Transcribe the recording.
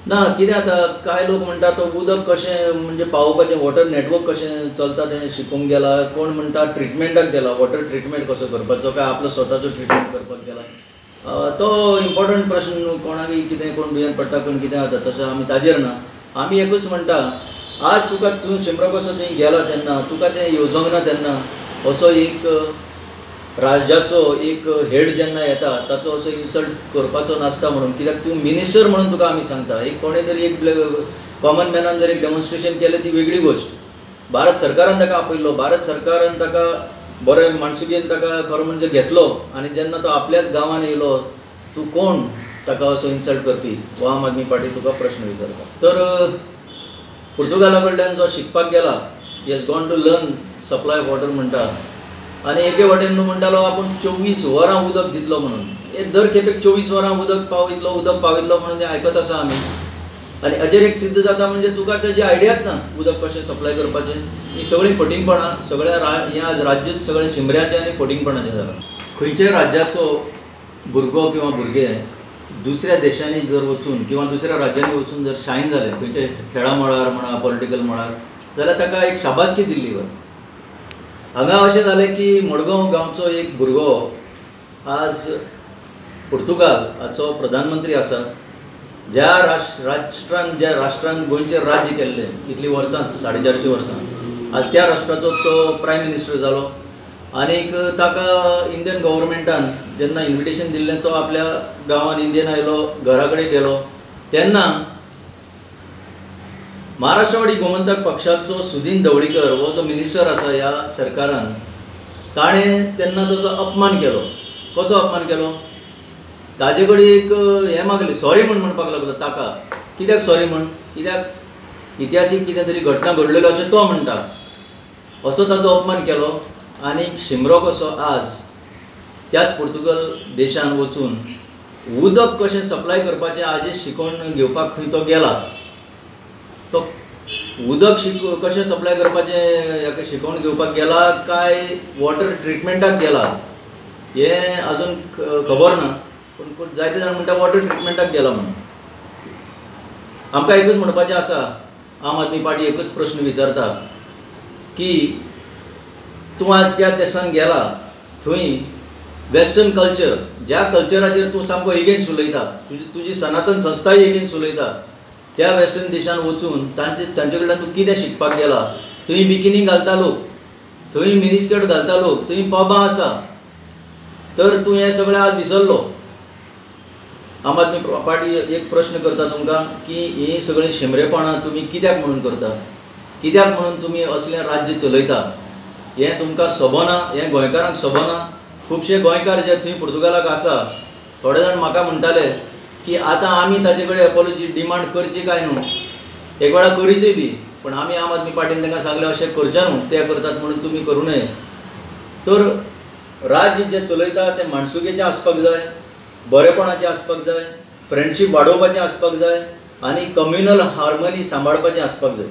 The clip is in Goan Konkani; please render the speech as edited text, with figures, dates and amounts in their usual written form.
ना कितें जाता, कांय लोक म्हणटा तो उदक कशें म्हणजे पावोवपाचें, वॉटर नेटवर्क कशें चलता तें शिकूंक गेला, कोण म्हणटा ट्रिटमेंटाक गेला, वॉटर ट्रिटमेंट कसो करपाचो काय आपलो स्वताचो ट्रिटमेंट करपाक गेला. तो इम्पॉर्टंट प्रश्न न्हू, कोणाकय कितें, कोण दुयेंत पडटा, कोण कितें जाता, तशें आमी ताजेर ना. आमी एकूच म्हणटा, आज तुका तूं शिमरो कसो थंय गेला तेन्ना तुका तें येवजोंक ना, तेन्ना असो एक राज्याचो एक हेड जेन्ना येता ताचो असो इन्सल्ट करपाचो नासता म्हणून, कित्याक तूं मिनिस्टर म्हणून तुका आमी सांगता. एक कोणें तरी एक कॉमन मॅनान जर एक डेमॉन्स्ट्रेशन केलें ती वेगळी गोश्ट, भारत सरकारान ताका आपयल्लो, भारत सरकारान ताका बरें माणसुकेन ताका खरो म्हणजे घेतलो, आनी जेन्ना तो आपल्याच गांवान येयलो तूं कोण ताका असो इन्सल्ट करपी, हो आम आदमी पार्टी तुका प्रश्न विचारता. तर पुर्तुगाला कडल्यान जो शिकपाक गेला, he has gone to learn supply water म्हणटा, आनी एके वाटेन न्हू म्हणटालो आपूण 24 वरां उदक दितलो म्हणून, हे दर खेपेक 24 वरां उदक पावयतलो, उदक पावयतलो म्हणून तें आयकत आसा आमी. आनी हाजेर एक सिद्ध जाता म्हणजे तुका तेजी आयडियाच ना उदक कशें सप्लाय करपाचें. ही सगळीं फटींगपणां, सगळ्या हें आज राज्यूच सगळें शिमऱ्याचें आनी फटींगपणाचें जालां. खंयच्याय राज्याचो भुरगो किंवा भुरगें दुसऱ्या देशांनी जर वचून किंवा दुसऱ्या राज्यांनी वचून जर शायन जालें खंयच्या खेळा मळार म्हणा, पॉलिटिकल मळार, जाल्यार ताका एक शाबासकी दिल्ली वता. हांगा अशें जालें की मडगांव गांवचो एक भुरगो आज पुर्तुगाल हाचो प्रधानमंत्री आसा, ज्या राष्ट्रान ज्या राष्ट्रान गोंयचेर राज्य केल्लें कितलीं वर्सां, 450 वर्सां, आज त्या राष्ट्राचो तो प्रायम मिनिस्टर जालो. आनीक ताका इंडियन गव्हर्मेंटान जेन्ना इन्विटेशन दिल्लें तो आपल्या गांवान इंडियन आयलो, घरा कडेन गेलो, तेन्ना महाराष्ट्रवादी गोमंतक पक्षाचो सुदीन ढवळीकर हो जो मिनिस्टर आसा ह्या सरकारान, ताणें तेन्ना ताचो अपमान केलो. कसो अपमान केलो, ताजे कडेन एक हें मागलें, सॉरी म्हूण म्हणपाक लागलो ताका. कित्याक सॉरी म्हण, कित्याक इतिहासीक कितें तरी घटना घडलेल्यो अशें तो म्हणटा, असो ताचो अपमान केलो. आनी शिमरो कसो आज त्याच पुर्तुगल देशान वचून उदक कशें सप्लाय करपाचें आजें शिकोवन घेवपाक खंय तो गेला, तो उदक कशें सप्लाय करपाचें शिकोवन घेवपाक गेला काय वॉटर ट्रिटमेंटाक गेला हें अजून खबर ना, पूण जायते जाण म्हणटा वॉटर ट्रिटमेंटाक गेला म्हणून. आमकां एकूच म्हणपाचें आसा, आम आदमी पार्टी एकूच प्रश्न विचारता की तूं आज त्या देशान गेला थंय वेस्टर्न कल्चर, ज्या कल्चराचेर तूं सामको एगेन्स्ट उलयता, तुजी सनातन संस्थाय एगेन्स्ट उलयता, त्या वेस्टर्न देशान वचून तांचे कडल्यान तूं कितें शिकपाक गेला? थंय बिकिनी घालता लोक, थंय मिनीस्कर्ट घालता लोक, थंय पबां आसा, तर तूं हें सगळें आज विसरलो. आम आदमी पार्टी एक प्रश्न करता तुमकां की हीं सगळीं शिमरेपणां तुमी कित्याक म्हणून करता, कित्याक म्हणून तुमी असलें राज्य चलयता? हें तुमकां सोबना, हें गोंयकारांक सोबना. खुबशे गोंयकार जे थंय पुर्तुगालाक आसा, थोडे जाण म्हाका म्हणटाले की आतां आमी ताजे कडेन एपोलॉजी डिमांड करची काय न्हू, एक वेळा करीतय बी, पण आमी आम आदमी पार्टीन तांकां सांगलें अशें करचें न्हू, ते करतात म्हणून तुमी करूं नये. तर राज्य जें चलयता तें माणसुकेचें आसपाक जाय, बरेपणाचें आसपाक जाय, फ्रेंडशीप वाडोवपाचें आसपाक जाय आनी कम्युनल हार्मनी सांबाळपाचें आसपाक जाय.